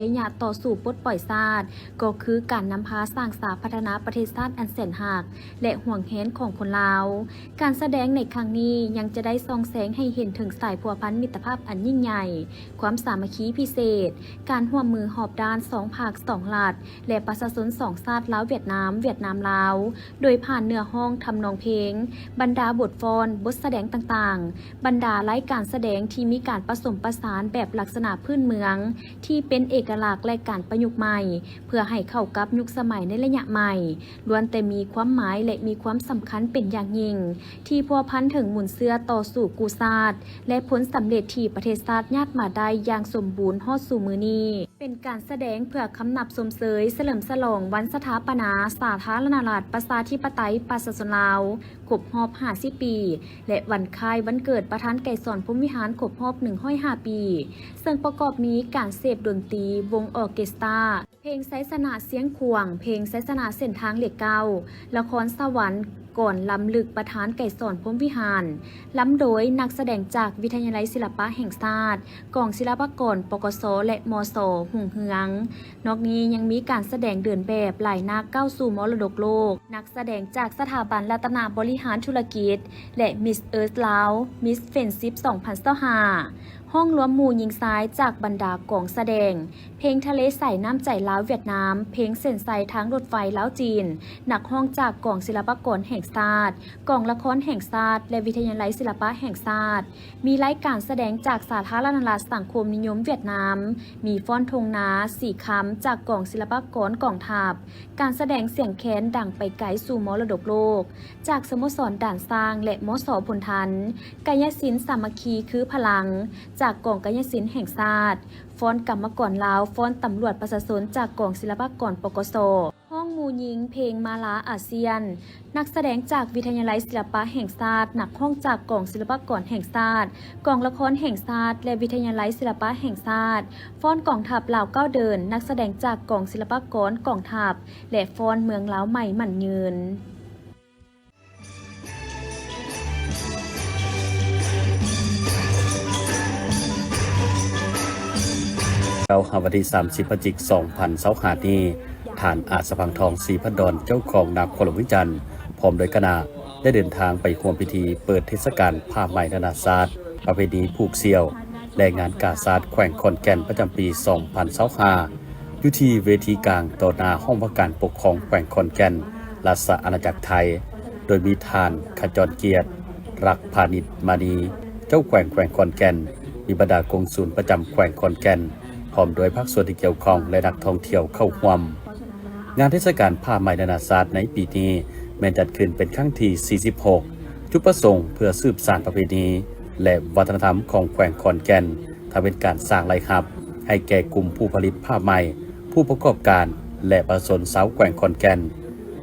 ໄລຍະຕໍ່ສູ້ປົດປ່ອຍຊາດ ກໍຄືການນຳພາສ້າງສາພັດທະນາປະເທດຊາດອັນແສນຮັກ ແລະ ຫວງແຫນຂອງຄົນລາວ. ການສະແດງໃນຄັ້ງນີ້ຍັງຈະໄດ້ສ່ອງແສງໃຫ້ເຫັນເຖິງສາຍພົວພັນມິດຕະພາບອັນຍິ່ງໃຫຍ່, ຄວາມສາມັກຄີພິເສດ, ການຮ່ວມມືຮອບດ້ານສອງພັກສອງລັດ ແລະ ປະຊາຊົນສອງຊາດ ລາວ-ຫວຽດນາມ, ຫວຽດນາມ-ລາວ ໂດຍຜ່ານເນື້ອຮ້ອງທຳນອງເພງ, ບັນດາບົດຟ້ອນ, ບົດສະແດງຕ່າງໆ, ບັນດາລາຍການສະແດງທີ່ມີການປະສົມປະສານແບບລັກສະນະພື້ນເມືອງທີ່ເປັນເອກະລັກ ແລະ ການປະຍຸກໃໝ່ ເພື່ອໃຫ້ເຂົ້າກັບຍຸກສະໄໝໃນໄລຍະໃໝ່ ລ້ວນແຕ່ມີຄວາມໝາຍ ແລະ ມີຄວາມສຳຄັນເປັນຢ່າງຍິ່ງ ທີ່ພົວພັນເຖິງມູນເຊື້ອຕໍ່ສູ້ກູ້ຊາດ ແລະ ຜົນສຳເລັດທີ່ປະເທດຊາດຍາດມາໄດ້ຢ່າງສົມບູນຮອດສູ່ມື້ນີ້. ເປັນການສະແດງເພື່ອຄຳນັບຊົມເຊີຍສະເຫຼີມສະຫຼອງວັນສະຖາປະນາສາທາລະນະລັດ ປະຊາທິປະໄຕ ປະຊາຊົນລາວ ຄົບຮອບຫ້າສິບປີ ແລະ ວັນຄ້າຍວັນເກີດປະທານໄກສອນ ພົມວິຫານ ຄົບຮອບໜຶ່ງຮ້ອຍຫ້າປີ ເຊິ່ງປະກອບມີການເສບດົນຕີ ວົງອໍເກສຕາ, ເພງໄຊຊະນະຊຽງຂວາງ, ເພງໄຊຊະນະເສັ້ນທາງເລກເກົ້າ, ລະຄອນສະຫວັນ, ກອນລຳລຶກປະທານໄກສອນ ພົມວິຫານ, ລຳໂດຍນັກສະແດງຈາກວິທະຍາໄລສິລະປະແຫ່ງຊາດ, ກອງສິລະປາກອນ ປກສ ແລະ ມສ ຮຸ່ງເຮືອງ. ນອກນີ້ຍັງມີການສະແດງເດີນແບບລາຍໜ້າກ້າວສູ່ມໍລະດົກໂລກ, ນັກສະແດງຈາກສະຖາບັນລັດຕະນະບໍລິຫານທຸລະກິດ ແລະ Miss Earth ລາວ, Miss Friendship ສອງພັນຊາວຫ້າ, ຫ້ອງລວມໝູ່ຍິງຊາຍຈາກບັນດາກອງສະແດງ, ເພງທະເລໃສນ້ຳໃຈລາວ-ຫວຽດນາມ, ເພງເສັ້ນໄຊທາງລົດໄຟລາວ-ຈີນ, ນັກຮ້ອງຈາກກອງສິລະປາກອນແຫ່ງຊາດ, ກອງລະຄອນແຫ່ງຊາດ ແລະ ວິທະຍາໄລສິລະປະແຫ່ງຊາດ, ມີລາຍການສະແດງຈາກສາທາລະນະລັດສັງຄົມນິຍົມຫວຽດນາມ, ມີຟ້ອນທົ່ງນາສີຄຳຈາກກອງສິລະປາກອນກອງທັບ, ການສະແດງສຽງແຄນດັງໄປໄກສູ່ມໍລະດົກໂລກ ຈາກສະໂມສອນດ່ານຊ້າງ ແລະ ມສ ພົນທັນ, ກາຍະສິນສາມັກຄີຄືພະລັງ ຈາກກອງກາຍະສິນແຫ່ງຊາດ, ຟ້ອນກຳມະກອນລາວ, ຟ້ອນຕຳຫຼວດປະຊາຊົນ ຈາກກອງສິລະປາກອນ ປກສ, ຮ້ອງໝູ່ຍິງເພງມາລາອາຊຽນ, ນັກສະແດງຈາກວິທະຍາໄລສິລະປະແຫ່ງຊາດ, ນັກຮ້ອງຈາກກອງສິລະປາກອນແຫ່ງຊາດ, ກອງລະຄອນແຫ່ງຊາດ ແລະ ວິທະຍາໄລສິລະປະແຫ່ງຊາດ, ຟ້ອນກອງທັບລາວກ້າວເດີນ, ນັກສະແດງຈາກກອງສິລະປາກອນກອງທັບ ແລະ ຟ້ອນເມືອງລາວໃໝ່ໝັ້ນຍືນ. ເຈົ້າ ຫາວັນທີສາມສິບ ພະຈິກ ສອງພັນຊາວຫ້ານີ້ ທ່ານ ອາດສະພັງທອງ ສີພັນດອນ ເຈົ້າຄອງນາມໂຄຫຼມວຽງຈັນ ພ້ອມດ້ວຍຄະນະ ໄດ້ເດີນທາງໄປຮ່ວມພິທີເປີດເທດສະການຜ້າໄໝນານາຊາດ ປະເພນີຜູກສ່ຽວ ແລະ ງານກາຊາດແຂວງຂອນແກ່ນ ປະຈຳປີສອງພັນຊາວຫ້າ ຢູ່ທີ່ເວທີກາງຕໍ່ໜ້າຫ້ອງວ່າການປົກຄອງແຂວງຂອນແກ່ນ ລາຊະອານາຈັກໄທ, ໂດຍມີທ່ານ ຂະຈອນກຽດ ລັກພານິດມານີ ເຈົ້າແຂວງແຂວງຂອນແກ່ນ, ມີບັນດາກົງສຸນປະຈຳແຂວງຂອນແກ່ນ ພ້ອມດ້ວຍພາກສ່ວນທີ່ກ່ຽວຂ້ອງ ແລະ ນັກທ່ອງທ່ຽວເຂົ້າຮ່ວມ. ງານເທດສະການຜ້າໄໝນານາຊາດໃນປີນີ້ແມ່ນຈັດຂຶ້ນເປັນຄັ້ງທີສີ່ສິບຫົກ ຈຸດປະສົງເພື່ອສືບສານປະເພນີ ແລະ ວັດທະນະທຳຂອງແຂວງຂອນແກ່ນ, ທັງເປັນການສ້າງລາຍຮັບໃຫ້ແກ່ກຸ່ມຜູ້ຜະລິດຜ້າໄໝ, ຜູ້ປະກອບການ ແລະ ປະຊາຊົນຊາວແຂວງຂອນແກ່ນ.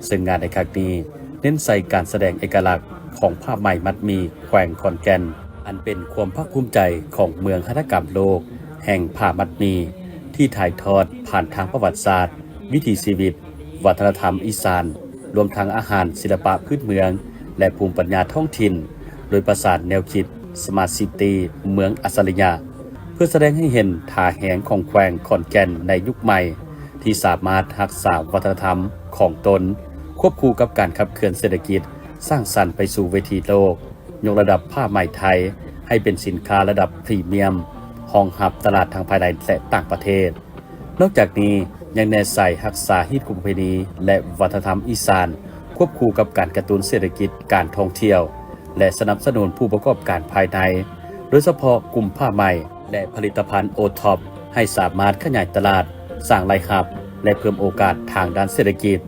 ເຊິ່ງງານໃນຄັ້ງນີ້ເນັ້ນໃສ່ການສະແດງເອກະລັກຂອງຜ້າໄໝມັດໝີ່ແຂວງຂອນແກ່ນ, ອັນເປັນຄວາມພາກພູມໃຈຂອງເມືອງຫັດຖະກຳໂລກແຫ່ງຜ້າມັດໝີ່ ທີ່ຖ່າຍທອດຜ່ານທາງປະຫວັດສາດ, ວິຖີຊີວິດ, ວັດທະນະທຳອີສານ, ລວມທັງອາຫານ, ສິລະປະພື້ນເມືອງ ແລະ ພູມປັນຍາທ້ອງຖິ່ນ, ໂດຍປະສານແນວຄິດ Smart City ເມືອງອັດສະລິຍະ ເພື່ອສະແດງໃຫ້ເຫັນທ່າແຮງຂອງແຂວງຂອນແກ່ນໃນຍຸກໃໝ່ ທີ່ສາມາດຮັກສາວັດທະນະທຳຂອງຕົນ ຄວບຄູ່ກັບການຂັບເຄື່ອນເສດຖະກິດສ້າງສັນໄປສູ່ເວທີໂລກ, ຍົກລະດັບຜ້າໄໝໄທໃຫ້ເປັນສິນຄ້າລະດັບພຣີມຽມ ຮອງຮັບຕະຫຼາດທັງພາຍໃນ ແລະ ຕ່າງປະເທດ. ນອກຈາກນີ້ ຍັງແນໃສ່ຮັກສາຮີດຄອງປະເພນີ ແລະ ວັດທະນະທຳອີສານ ຄວບຄູ່ກັບການກະຕຸ້ນເສດຖະກິດການທ່ອງທ່ຽວ ແລະ ສະໜັບສະໜູນຜູ້ປະກອບການພາຍໃນ, ໂດຍສະເພາະກຸ່ມຜ້າໄໝ ແລະ ຜະລິດຕະພັນໂອທັອບ ໃຫ້ສາມາດຂະຫຍາຍຕະຫຼາດ, ສ້າງລາຍຮັບ ແລະ ເພີ່ມໂອກາດທາງດ້ານເສດຖະກິດ.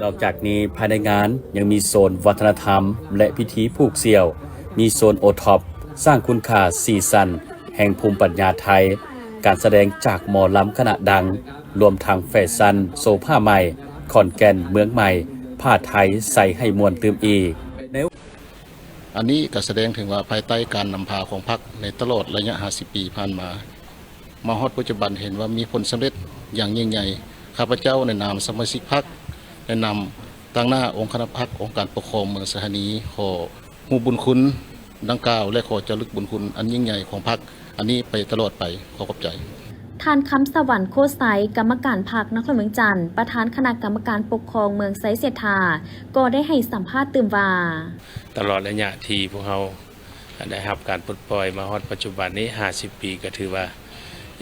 ນອກຈາກນີ້, ພາຍໃນງານຍັງມີໂຊນວັດທະນະທຳ ແລະ ພິທີຜູກສ່ຽວ, ມີໂຊນໂອທັອບ, ສ້າງຄຸນຄ່າສີສັນ ແຫ່ງພູມປັນຍາໄທ, ການສະແດງຈາກໝໍລຳຄະນະດັງ, ລວມທັງແຟຊັນໂຊຜ້າໄໝ, ຂອນແກ່ນເມືອງໃໝ່, ຜ້າໄທໃສ່ໃຫ້ມ່ວນຕື່ມອີກ. ໃນ ອັນນີ້ກໍສະແດງເຖິງວ່າ ພາຍໃຕ້ການນຳພາຂອງພັກໃນຕະຫຼອດໄລຍະຫ້າສິບປີຜ່ານມາ, ມາຮອດປັດຈຸບັນເຫັນວ່າມີຜົນສຳເລັດຢ່າງຍິ່ງໃຫຍ່. ຂ້າພະເຈົ້າໃນນາມສະມາຊິກພັກ, ໃນນາມຕາງໜ້າອົງຄະນະພັກ, ອົງການປົກຄອງເມືອງສະຫານີ ຂໍ ຮູ້ບຸນຄຸນດັ່ງກ່າວ ແລະ ຂໍຈາລຶກບຸນຄຸນອັນຍິ່ງໃຫຍ່ຂອງພັກອັນນີ້ໄປຕະຫຼອດໄປ. ຂໍຂອບໃຈ. ທ່ານ ຄຳສະຫວັນ ໂຄດໄຊ, ກຳມະການພັກນະຄອນຫຼວງວຽງຈັນ, ປະທານຄະນະກຳມະການປົກຄອງເມືອງໄຊເສດຖາ ກໍໄດ້ໃຫ້ສຳພາດຕື່ມວ່າ, ຕະຫຼອດໄລຍະທີ່ພວກເຮົາໄດ້ຮັບການປົດປ່ອຍມາຮອດປັດຈຸບັນນີ້ ຫ້າສິບປີ ກໍຖືວ່າ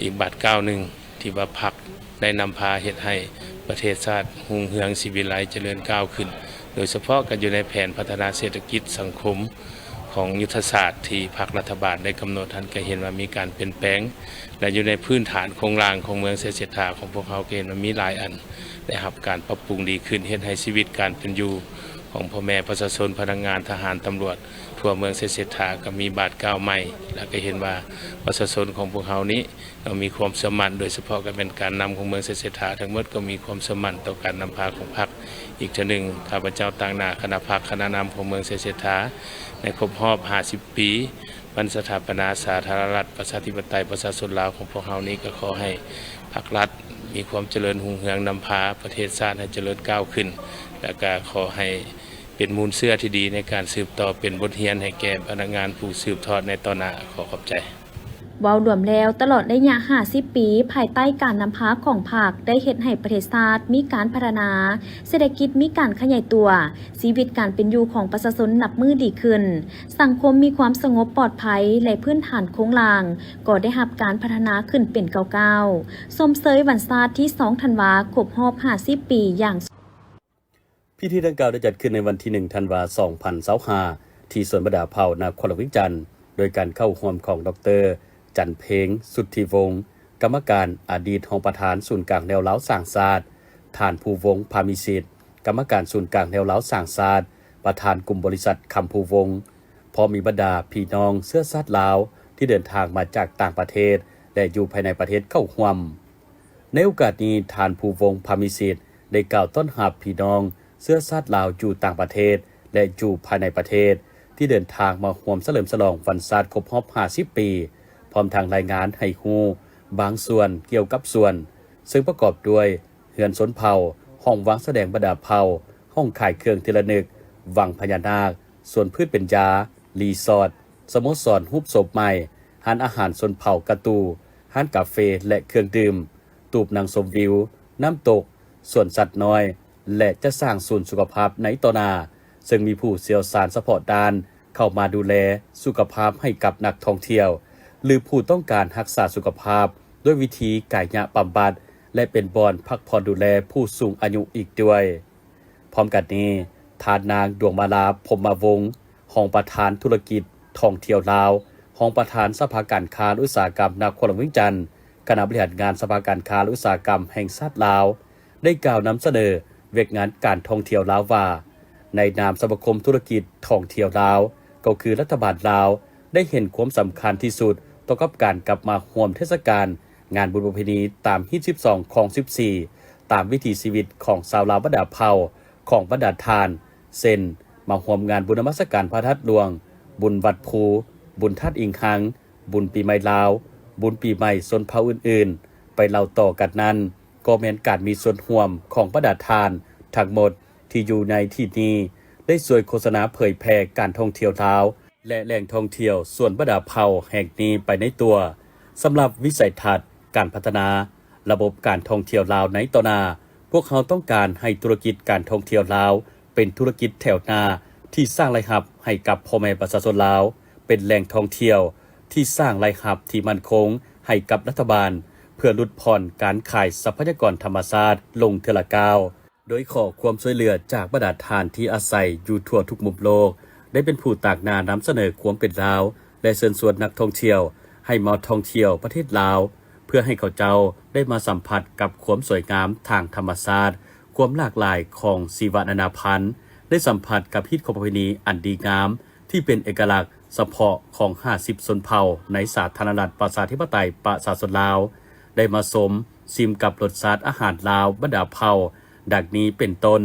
ອີກບາດກ້າວໜຶ່ງ ທີ່ວ່າພັກໄດ້ນຳພາເຮັດໃຫ້ປະເທດຊາດຮຸ່ງເຮືອງສີວິໄລຈະເລີນກ້າວຂຶ້ນ, ໂດຍສະເພາະກໍຢູ່ໃນແຜນພັດທະນາເສດຖະກິດສັງຄົມ ຂອງຍຸດທະສາດທີ່ພັກລັດຖະບານໄດ້ກຳນົດຫັ້ນ ກໍເຫັນວ່າມີການປ່ຽນແປງ ແລະ ຢູ່ໃນພື້ນຖານໂຄງລ່າງຂອງເມືອງໄຊເສດຖາຂອງພວກເຮົາ ກໍເຫັນວ່າມີຫຼາຍອັນໄດ້ຮັບການປັບປຸງດີຂຶ້ນ, ເຮັດໃຫ້ຊີວິດການເປັນຢູ່ຂອງພໍ່ແມ່ປະຊາຊົນ, ພະນັກງານ, ທະຫານ, ຕຳຫຼວດ ທົ່ວເມືອງໄຊເສດຖາກໍມີບາດກ້າວໃໝ່ ແລະ ກໍເຫັນວ່າປະຊາຊົນຂອງພວກເຮົານີ້ ເຮົາມີຄວາມເຊື່ອໝັ້ນ, ໂດຍສະເພາະກໍແມ່ນການນຳຂອງເມືອງໄຊເສດຖາທັງໝົດ ກໍມີຄວາມເຊື່ອໝັ້ນຕໍ່ການນຳພາຂອງພັກ. ອີກເທື່ອໜຶ່ງ, ຂ້າພະເຈົ້າຕາງໜ້າຄະນະພັກ, ຄະນະນຳຂອງເມືອງໄຊເສດຖາ ໃນຄົບຮອບຫ້າສິບປີ ວັນສະຖາປະນາສາທາລະນະລັດ ປະຊາທິປະໄຕ ປະຊາຊົນລາວຂອງພວກເຮົານີ້ ກໍຂໍໃຫ້ພັກລັດມີຄວາມຈະເລີນຮຸ່ງເຮືອງ, ນຳພາປະເທດຊາດໃຫ້ຈະເລີນກ້າວຂຶ້ນ ແລະ ກໍຂໍໃຫ້ ເປັນມູນເຊື້ອທີ່ດີໃນການສືບຕໍ່ເປັນບົດຮຽນໃຫ້ແກ່ພະນັກງານຜູ້ສືບທອດໃນຕໍ່ໜ້າ. ຂໍຂອບໃຈ. ເວົ້າລວມແລ້ວ, ຕະຫຼອດໄລຍະຫ້າສິບປີ ພາຍໃຕ້ການນຳພາຂອງພັກ ໄດ້ເຮັດໃຫ້ປະເທດຊາດມີການພັດທະນາ, ເສດຖະກິດມີການຂະຫຍາຍຕົວ, ຊີວິດການເປັນຢູ່ຂອງປະຊາຊົນນັບມື້ດີຂຶ້ນ, ສັງຄົມມີຄວາມສະຫງົບປອດໄພ ແລະ ພື້ນຖານໂຄງລ່າງກໍໄດ້ຮັບການພັດທະນາຂຶ້ນເປັນກ້າວໆ, ຊົມເຊີຍວັນຊາດທີສອງທັນວາ ຄົບຮອບຫ້າສິບປີຢ່າງ ພິທີດັ່ງກ່າວໄດ້ຈັດຂຶ້ນໃນວັນທີໜຶ່ງທັນວາ ສອງພັນຊາວຫ້າ ທີ່ສວນບັນດາເຜົ່ານະຄອນຫຼວງວຽງຈັນ ໂດຍການເຂົ້າຮ່ວມຂອງ ດອກເຕີ ຈັນເພັງ ສຸດທິວົງ ກຳມະການ, ອະດີດຮອງປະທານສູນກາງແນວລາວສ້າງຊາດ, ທ່ານ ພູວົງ ພາມີສິດ ກຳມະການສູນກາງແນວລາວສ້າງຊາດ, ປະທານກຸ່ມບໍລິສັດຄຳພູວົງ ພ້ອມມີບັນດາພີ່ນ້ອງເຊື້ອຊາດລາວທີ່ເດີນທາງມາຈາກຕ່າງປະເທດ ແລະ ຢູ່ພາຍໃນປະເທດເຂົ້າຮ່ວມ. ໃນໂອກາດນີ້, ທ່ານ ພູວົງ ພາມີສິດ ໄດ້ກ່າວຕ້ອນຮັບພີ່ນ້ອງເຊື້ອຊາດລາວຢູ່ຕ່າງປະເທດ ແລະ ຢູ່ພາຍໃນປະເທດ ທີ່ເດີນທາງມາຮ່ວມສະເຫຼີມສະຫຼອງວັນຊາດຄົບຮອບຫ້າສິບປີ, ພ້ອມທັງລາຍງານໃຫ້ຮູ້ບາງສ່ວນກ່ຽວກັບສວນ, ເຊິ່ງປະກອບດ້ວຍເຮືອນຊົນເຜົ່າ, ຫ້ອງວາງສະແດງບັນດາເຜົ່າ, ຫ້ອງຂາຍເຄື່ອງທີ່ລະນຶກ, ວັງພະຍານາກ, ສວນພືດເປັນຢາ, ຣີສອດ, ສະໂມສອນຮູບໂສມໃໝ່, ຮ້ານອາຫານຊົນເຜົ່າກະຕູ, ຮ້ານກາເຟ ແລະ ເຄື່ອງດື່ມ, ຕູບນັ່ງຊົມວິວ, ນ້ຳຕົກ, ສວນສັດນ້ອຍ ແລະ ຈະສ້າງສູນສຸຂະພາບໃນຕໍ່ໜ້າ, ເຊິ່ງມີຜູ້ຊ່ຽວຊານສະເພາະດ້ານເຂົ້າມາດູແລສຸຂະພາບໃຫ້ກັບນັກທ່ອງທ່ຽວ ຫຼື ຜູ້ຕ້ອງການຮັກສາສຸຂະພາບດ້ວຍວິທີກາຍະບຳບັດ ແລະ ເປັນບ່ອນພັກຜ່ອນດູແລຜູ້ສູງອາຍຸອີກດ້ວຍ. ພ້ອມກັນນີ້, ທ່ານນາງ ດວງມາລາ ພົມມະວົງ ຮອງປະທານທຸລະກິດທ່ອງທ່ຽວລາວ, ຮອງປະທານສະພາການຄ້າ ແລະ ອຸດສາຫະກຳນະຄອນຫຼວງວຽງຈັນ, ຄະນະບໍລິຫານງານສະພາການຄ້າ ແລະ ອຸດສາຫະກຳແຫ່ງຊາດລາວ ໄດ້ກ່າວນຳສະເໜີວຽກງານການທ່ອງທ່ຽວລາວວ່າ, ໃນນາມສະມາຄົມທຸລະກິດທ່ອງທ່ຽວລາວ, ກໍຄືລັດຖະບານລາວ ໄດ້ເຫັນຄວາມສຳຄັນທີ່ສຸດຕໍ່ກັບການກັບມາຮ່ວມເທດສະການງານບຸນປະເພນີຕາມຮີດສິບສອງ ຄອງສິບສີ່ ຕາມວິຖີຊີວິດຂອງຊາວລາວບັນດາເຜົ່າຂອງບັນດາທ່ານ ເຊັ່ນ ມາຮ່ວມງານບຸນນະມັດສະການພະທາດຫຼວງ, ບຸນວັດພູ, ບຸນທາດອີງຮັງ, ບຸນປີໃໝ່ລາວ, ບຸນປີໃໝ່ຊົນເຜົ່າອື່ນໆ. ໄປເລົ່າຕໍ່ກັນນັ້ນ ກໍແມ່ນການມີສ່ວນຮ່ວມຂອງບັນດາທ່ານທັງໝົດທີ່ຢູ່ໃນທີ່ນີ້ ໄດ້ຊ່ວຍໂຄສະນາເຜີຍແຜ່ການທ່ອງທ່ຽວລາວ ແລະ ແຫຼ່ງທ່ອງທ່ຽວສວນບັນດາເຜົ່າແຫ່ງນີ້ໄປໃນຕົວ. ສຳລັບວິໄສທັດການພັດທະນາລະບົບການທ່ອງທ່ຽວລາວໃນຕໍ່ໜ້າ, ພວກເຮົາຕ້ອງການໃຫ້ທຸລະກິດການທ່ອງທ່ຽວລາວເປັນທຸລະກິດແຖວໜ້າທີ່ສ້າງລາຍຮັບໃຫ້ກັບພໍ່ແມ່ປະຊາຊົນລາວ, ເປັນແຫຼ່ງທ່ອງທ່ຽວທີ່ສ້າງລາຍຮັບທີ່ໝັ້ນຄົງໃຫ້ກັບລັດຖະບານ ເພື່ອຫຼຸດຜ່ອນການຂາຍຊັບພະຍາກອນທຳມະຊາດລົງເທື່ອລະກ້າວ. ໂດຍຂໍຄວາມຊ່ວຍເຫຼືອຈາກບັນດາທ່ານທີ່ອາໄສຢູ່ທົ່ວທຸກມຸມໂລກ ໄດ້ເປັນຜູ້ຕາງໜ້ານຳສະເໜີຄວາມເປັນລາວ ແລະ ເຊີນຊວນນັກທ່ອງທ່ຽວໃຫ້ມາທ່ອງທ່ຽວປະເທດລາວ ເພື່ອໃຫ້ເຂົາເຈົ້າໄດ້ມາສຳຜັດກັບຄວາມສວຍງາມທາງທຳມະຊາດ, ຄວາມຫຼາກຫຼາຍຂອງຊີວະນານາພັນ, ໄດ້ສຳຜັດກັບຮີດຄອງປະເພນີອັນດີງາມ ທີ່ເປັນເອກະລັກສະເພາະຂອງຫ້າສິບຊົນເຜົ່າໃນສາທາລະນະລັດປະຊາທິປະໄຕປະຊາຊົນລາວ, ໄດ້ມາຊົມຊິມກັບລົດຊາດອາຫານລາວບັນດາເຜົ່າ ດັ່ງນີ້ເປັນຕົ້ນ.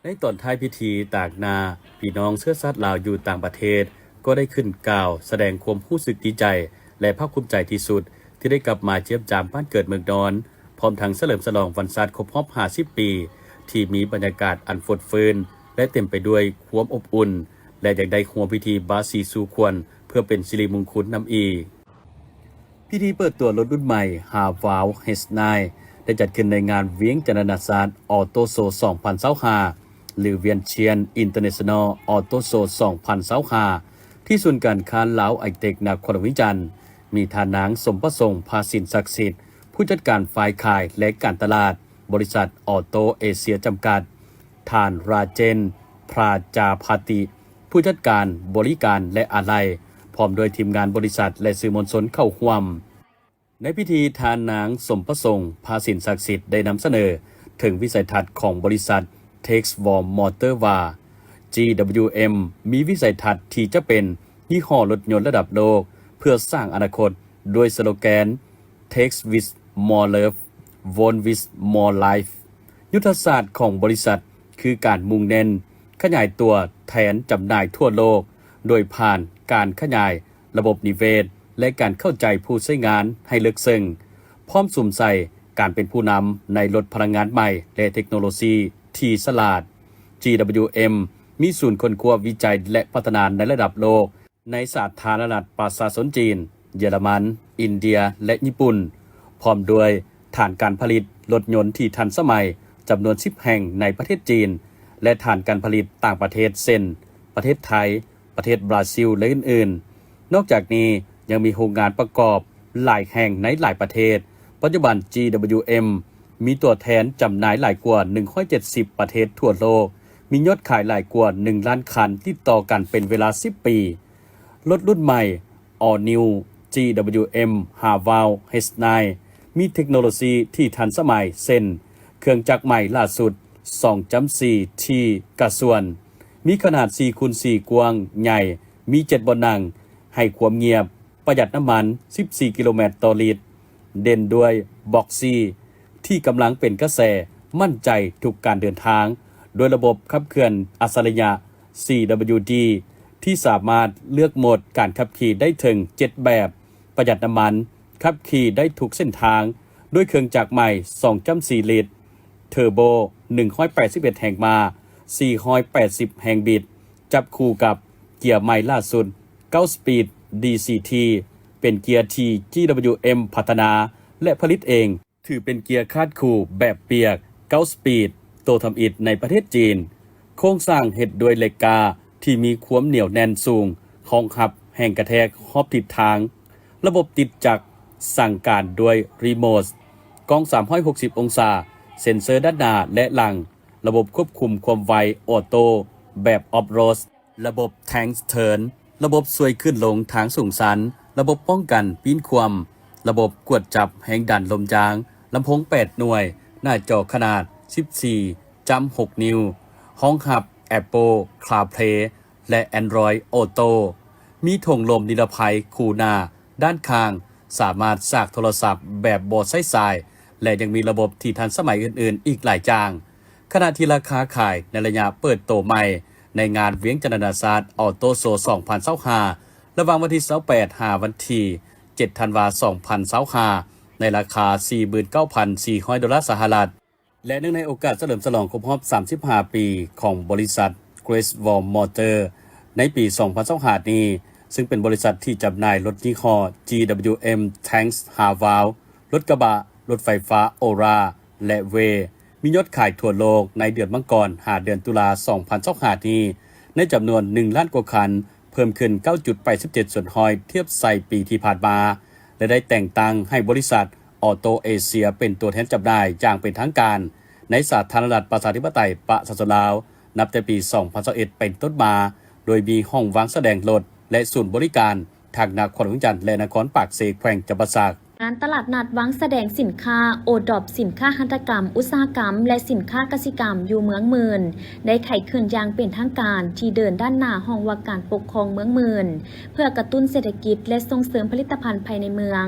ໃນຕອນທ້າຍພິທີ, ຕາງໜ້າພີ່ນ້ອງເຊື້ອຊາດລາວຢູ່ຕ່າງປະເທດ ກໍໄດ້ຂຶ້ນກ່າວສະແດງຄວາມຮູ້ສຶກດີໃຈ ແລະ ພາກພູມໃຈທີ່ສຸດທີ່ໄດ້ກັບມາຢ້ຽມຢາມບ້ານເກີດເມືອງນອນ, ພ້ອມທັງສະເຫຼີມສະຫຼອງວັນຊາດຄົບຮອບຫ້າສິບປີ ທີ່ມີບັນຍາກາດອັນຟົດຟື້ນ ແລະ ເຕັມໄປດ້ວຍຄວາມອົບອຸ່ນ ແລະ ຍັງໄດ້ຮ່ວມພິທີບາສີສູ່ຂວັນເພື່ອເປັນສິລິມຸງຄຸນນຳອີກ. ພິທີເປີດຕົວລົດລຸ້ນໃໝ່ ຮາວາວ ເຮສນາຍ ໄດ້ຈັດຂຶ້ນໃນງານວຽງຈັນນານາຊາດ Auto Show ສອງພັນຊາວຫ້າ ຫຼື Vientiane International Auto Show ສອງພັນຊາວຫ້າ ທີ່ສູນການຄ້າລາວໄອເຕັກ ນະຄອນຫຼວງວຽງຈັນ. ມີທ່ານນາງ ສົມປະສົງ ພາສິນສັກສິດ ຜູ້ຈັດການຝ່າຍຂາຍ ແລະ ການຕະຫຼາດ ບໍລິສັດ ອອໂຕເອເຊຍ ຈຳກັດ, ທ່ານ ຣາເຈນ ພຣາຈາພາຕິ ຜູ້ຈັດການບໍລິການ ແລະ ອາໄຫຼ່ ພ້ອມດ້ວຍທີມງານບໍລິສັດ ແລະ ສື່ມວນຊົນເຂົ້າຮ່ວມ. ໃນພິທີ, ທ່ານນາງ ສົມປະສົງ ພາສິນສັກສິດ ໄດ້ນຳສະເໜີເຖິງວິໄສທັດຂອງບໍລິສັດ Texas World Motor ວ່າ GWM ມີວິໄສທັດທີ່ຈະເປັນຍີ່ຫໍ້ລົດຍົນລະດັບໂລກ ເພື່ອສ້າງອະນາຄົດ ດ້ວຍສະໂລແກນ Take with more love, own with more life. ຍຸດທະສາດຂອງບໍລິສັດຄືການມຸ່ງເນັ້ນຂະຫຍາຍຕົວແທນຈຳໜ່າຍທົ່ວໂລກ ໂດຍຜ່ານການຂະຫຍາຍລະບົບນິເວດ ແລະ ການເຂົ້າໃຈຜູ້ໃຊ້ງານໃຫ້ເລິກເຊິ່ງ, ພ້ອມສຸມໃສ່ການເປັນຜູ້ນຳໃນລົດພະລັງງານໃໝ່ ແລະ ເທັກໂນໂລຊີທີ່ສະຫຼາດ. GWM ມີສູນຄົ້ນຄວ້າວິໄຈ ແລະ ພັດທະນາໃນລະດັບໂລກ ໃນສາທາລະນະລັດປະຊາຊົນຈີນ, ເຢຍລະມັນ, ອິນເດຍ ແລະ ຍີ່ປຸ່ນ, ພ້ອມດ້ວຍຖານການຜະລິດລົດຍົນທີ່ທັນສະໄໝຈຳນວນສິບແຫ່ງໃນປະເທດຈີນ ແລະ ຖານການຜະລິດຕ່າງປະເທດ ເຊັ່ນ ປະເທດໄທ, ປະເທດບຣາຊິລ ແລະ ອື່ນໆ. ນອກຈາກນີ້ຍັງມີໂຮງງານປະກອບຫຼາຍແຫ່ງໃນຫຼາຍປະເທດ. ປັດຈຸບັນ GWM ມີຕົວແທນຈຳໜ່າຍຫຼາຍກວ່າໜຶ່ງຮ້ອຍເຈັດສິບປະເທດທົ່ວໂລກ, ມີຍອດຂາຍຫຼາຍກວ່າໜຶ່ງລ້ານຄັນຕິດຕໍ່ກັນເປັນເວລາສິບປີ. ລົດລຸ້ນໃໝ່ All New GWM Haval H nine ມີເທັກໂນໂລຊີທີ່ທັນສະໄໝ ເຊັ່ນ ເຄື່ອງຈັກໃໝ່ລ່າສຸດ ສອງຈຸດສີ່ T ກະຊວນ, ມີຂະໜາດສີ່ຄູນສີ່ ກວ້າງໃຫຍ່, ມີເຈັດບ່ອນນັ່ງ, ໃຫ້ຄວາມງຽບ, ປະຢັດນ້ຳມັນສິບສີ່ກິໂລແມັດຕໍ່ລິດ, ເດັ່ນດ້ວຍ Boxy ທີ່ກຳລັງເປັນກະແສ, ໝັ້ນໃຈທຸກການເດີນທາງ ດ້ວຍລະບົບຂັບເຄື່ອນອັດສະລິຍະ CWD ທີ່ສາມາດເລືອກໂໝດການຂັບຂີ່ໄດ້ເຖິງເຈັດແບບ, ປະຢັດນ້ຳມັນ, ຂັບຂີ່ໄດ້ທຸກເສັ້ນທາງ ດ້ວຍເຄື່ອງຈັກໃໝ່ ສອງຈຸດສີ່ລິດ, ເທີໂບ ໜຶ່ງຮ້ອຍແປດສິບເອັດແຮງມ້າ, ສີ່ຮ້ອຍແປດສິບແຮງບິດ, ຈັບຄູ່ກັບເກຍໃໝ່ລ່າສຸດ ເກົ້າ Speed DCT ເປັນເກຍທີ່ GWM ພັດທະນາ ແລະ ຜະລິດເອງ. ຖືເປັນເກຍຄາດຄູ່ແບບປຽກ ເກົ້າ Speed ໂຕທຳອິດໃນປະເທດຈີນ. ໂຄງສ້າງເຮັດດ້ວຍເຫຼັກກ້າທີ່ມີຄວາມໜຽວແໜ້ນສູງ, ຮອງຮັບແຮງກະແທກຮອບທິດທາງ, ລະບົບຕິດຈັກສັ່ງການດ້ວຍຣີໂມດ, ກ້ອງສາມຮ້ອຍຫົກສິບອົງສາ, ເຊັນເຊີດ້ານໜ້າ ແລະ ຫຼັງ, ລະບົບຄວບຄຸມຄວາມໄວອອໂຕ້ແບບອອຟໂຣດ, ລະບົບ Tank Turn, ລະບົບຊ່ວຍຂຶ້ນລົງທາງສູງຊັນ, ລະບົບປ້ອງກັນປີ້ນຄວ່ຳ, ລະບົບກວດຈັບແຮງດັນລົມຢາງ, ລຳໂພງແປດໜ່ວຍ, ໜ້າຈໍຂະໜາດສິບສີ່ຈຸດຫົກນິ້ວ, ຮອງຮັບ Apple CarPlay ແລະ Android Auto, ມີຖົງລົມນິລະໄພຄູ່ໜ້າ, ດ້ານຂ້າງ, ສາມາດສາກໂທລະສັບແບບບໍ່ໃຊ້ສາຍ ແລະ ຍັງມີລະບົບທີ່ທັນສະໄໝອື່ນໆອີກຫຼາຍຢ່າງ. ຂະນະທີ່ລາຄາຂາຍໃນໄລຍະເປີດໂຕໃໝ່ໃນງານວຽງຈັນນານາຊາດ Auto Show ສອງພັນຊາວຫ້າ ລະຫວ່າງວັນທີຊາວແປດ ຫາວັນທີເຈັດ ທັນວາ ສອງພັນຊາວຫ້າ ໃນລາຄາສີ່ໝື່ນເກົ້າພັນສີ່ຮ້ອຍໂດລາສະຫະລັດ ແລະ ເນື່ອງໃນໂອກາດສະເຫຼີມສະຫຼອງຄົບຮອບສາມສິບຫ້າປີຂອງບໍລິສັດ Great Wall Motor ໃນປີສອງພັນຊາວຫ້ານີ້, ຊຶ່ງເປັນບໍລິສັດທີ່ຈຳໜ່າຍລົດຍີ່ຫໍ້ GWM Tank Haval, ລົດກະບະ, ລົດໄຟຟ້າ Aura ແລະ Way ມີຍອດຂາຍທົ່ວໂລກໃນເດືອນມັງກອນ ຫາເດືອນຕຸລາ ສອງພັນຊາວຫ້ານີ້ ໃນຈຳນວນໜຶ່ງລ້ານກວ່າຄັນ, ເພີ່ມຂຶ້ນເກົ້າຈຸດແປດສິບເຈັດສ່ວນຮ້ອຍ ທຽບໃສ່ປີທີ່ຜ່ານມາ ແລະ ໄດ້ແຕ່ງຕັ້ງໃຫ້ບໍລິສັດ Auto Asia ເປັນຕົວແທນຈຳໜ່າຍຢ່າງເປັນທາງການໃນສາທາລະນະລັດປະຊາທິປະໄຕປະຊາຊົນລາວ ນັບແຕ່ປີສອງພັນຊາວເອັດເປັນຕົ້ນມາ, ໂດຍມີຫ້ອງວາງສະແດງລົດ ແລະ ສູນບໍລິການ ທັງນະຄອນຫຼວງວຽງຈັນ ແລະ ນະຄອນປາກເຊ ແຂວງຈຳປາສັກ. ງານຕະຫຼາດນັດວາງສະແດງສິນຄ້າ ODOP ສິນຄ້າຫັດຖະກຳ, ອຸດສາຫະກຳ ແລະ ສິນຄ້າກະສິກຳ ຢູ່ເມືອງໝື່ນ ໄດ້ໄຂຂຶ້ນຢ່າງເປັນທາງການທີ່ເດີ່ນດ້ານໜ້າຫ້ອງວ່າການປົກຄອງເມືອງໝື່ນ ເພື່ອກະຕຸ້ນເສດຖະກິດ ແລະ ສົ່ງເສີມຜະລິດຕະພັນພາຍໃນເມືອງ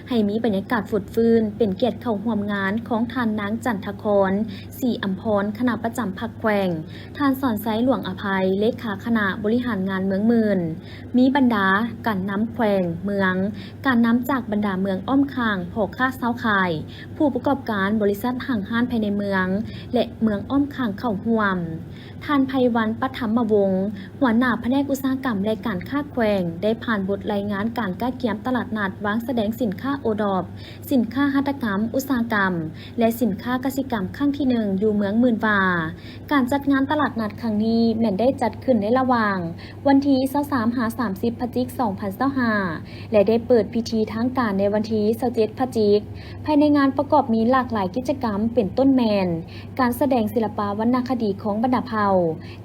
ໃຫ້ມີບັນຍາກາດຟົດຟື້ນ, ເປັນກຽດເຂົ້າຮ່ວມງານຂອງທ່ານນາງ ຈັນທະຄອນ ສີອຳພອນ ຄະນະປະຈຳພັກແຂວງ, ທ່ານ ສອນໄຊ ຫຼວງອະໄພ ເລຂາຄະນະບໍລິຫານງານເມືອງໝື່ນ, ມີບັນດາການນຳແຂວງ, ເມືອງ, ການນຳຈາກບັນດາເມືອງອ້ອມ ຂ້າງ, ພໍ່ຄ້າຊາວຂາຍ, ຜູ້ປະກອບການບໍລິສັດຫ້າງຮ້ານພາຍໃນເມືອງ ແລະ ເມືອງອ້ອມຂ້າງເຂົ້າຮ່ວມ. ທ່ານ ໄພວັນ ປັດທຳມະວົງ ຫົວໜ້າພະແນກອຸດສາຫະກຳ ແລະ ການຄ້າແຂວງ ໄດ້ຜ່ານບົດລາຍງານການກະກຽມຕະຫຼາດນັດວາງສະແດງສິນຄ້າໂອດອບ, ສິນຄ້າຫັດຖະກຳ, ອຸດສາຫະກຳ ແລະ ສິນຄ້າກະສິກຳຄັ້ງທີໜຶ່ງ ຢູ່ເມືອງໝື່ນຫວ້າ. ການຈັດງານຕະຫຼາດນັດຄັ້ງນີ້ແມ່ນໄດ້ຈັດຂຶ້ນໃນລະຫວ່າງວັນທີຊາວສາມ ຫາ ສາມສິບ ພະຈິກ ສອງພັນຊາວຫ້າ ແລະ ໄດ້ເປີດພິທີທາງການໃນວັນທີຊາວເຈັດ ພະຈິກ. ພາຍໃນງານປະກອບມີຫຼາກຫຼາຍກິດຈະກຳ ເປັນຕົ້ນແມ່ນ ການສະແດງສິລະປະວັນນະຄະດີຂອງບັນດາເຜົ່າ,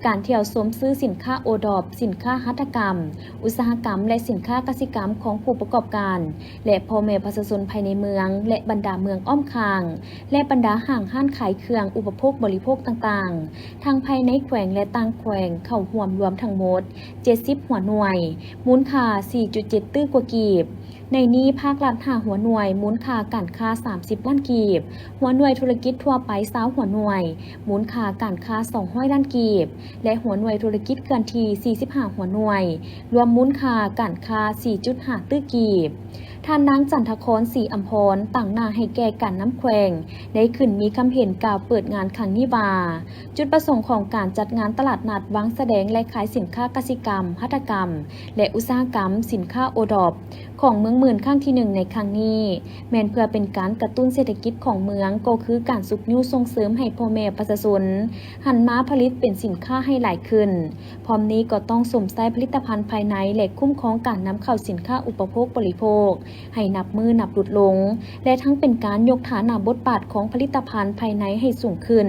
ການທ່ຽວຊົມຊື້ສິນຄ້າໂອດອບ, ສິນຄ້າຫັດຖະກຳ, ອຸດສາຫະກຳ ແລະ ສິນຄ້າກະສິກຳຂອງຜູ້ປະກອບການ ແລະ ພໍ່ແມ່ປະຊາຊົນພາຍໃນເມືອງ ແລະ ບັນດາເມືອງອ້ອມຂ້າງ ແລະ ບັນດາຫ້າງຮ້ານຂາຍເຄື່ອງອຸປະໂພກບໍລິໂພກຕ່າງໆ ທັງພາຍໃນແຂວງ ແລະ ຕ່າງແຂວງ ເຂົ້າຮ່ວມລວມທັງໝົດເຈັດສິບຫົວໜ່ວຍ, ມູນຄ່າສີ່ຈຸດເຈັດຕື້ກວ່າກີບ. ໃນນີ້ພາກລັດຫ້າຫົວໜ່ວຍ, ມູນຄ່າການຄ້າສາມສິບລ້ານກີບ, ຫົວໜ່ວຍທຸລະກິດທົ່ວໄປຊາວຫົວໜ່ວຍ, ມູນຄ່າການຄ້າສອງຮ້ອຍລ້ານກີບ ແລະ ຫົວໜ່ວຍທຸລະກິດເຄື່ອນທີ່ສີ່ສິບຫ້າຫົວໜ່ວຍ, ລວມມູນຄ່າການຄ້າສີ່ຈຸດຫ້າຕື້ກີບ. ທ່ານນາງ ຈັນທະຄອນ ສີອຳພອນ ຕາງໜ້າໃຫ້ແກ່ການນຳແຂວງ ໄດ້ຂຶ້ນມີຄຳເຫັນກ່າວເປີດງານຄັ້ງນີ້ວ່າ, ຈຸດປະສົງຂອງການຈັດງານຕະຫຼາດນັດວາງສະແດງ ແລະ ຂາຍສິນຄ້າກະສິກຳ, ຫັດຖະກຳ ແລະ ອຸດສາຫະກຳ, ສິນຄ້າໂອດອບ ຂອງເມືອງໝື່ນຄັ້ງທີໜຶ່ງໃນຄັ້ງນີ້ ແມ່ນເພື່ອເປັນການກະຕຸ້ນເສດຖະກິດຂອງເມືອງ, ກໍຄືການຊຸກຍູ້ສົ່ງເສີມໃຫ້ພໍ່ແມ່ປະຊາຊົນຫັນມາຜະລິດເປັນສິນຄ້າໃຫ້ຫຼາຍຂຶ້ນ. ພ້ອມນີ້ກໍຕ້ອງຊົມໃຊ້ຜະລິດຕະພັນພາຍໃນ ແລະ ຄຸ້ມຄອງການນຳເຂົ້າສິນຄ້າອຸປະໂພກບໍລິໂພກໃຫ້ນັບມື້ນັບຫຼຸດລົງ ແລະ ທັງເປັນການຍົກຖານະບົດບາດຂອງຜະລິດຕະພັນພາຍໃນໃຫ້ສູງຂຶ້ນ,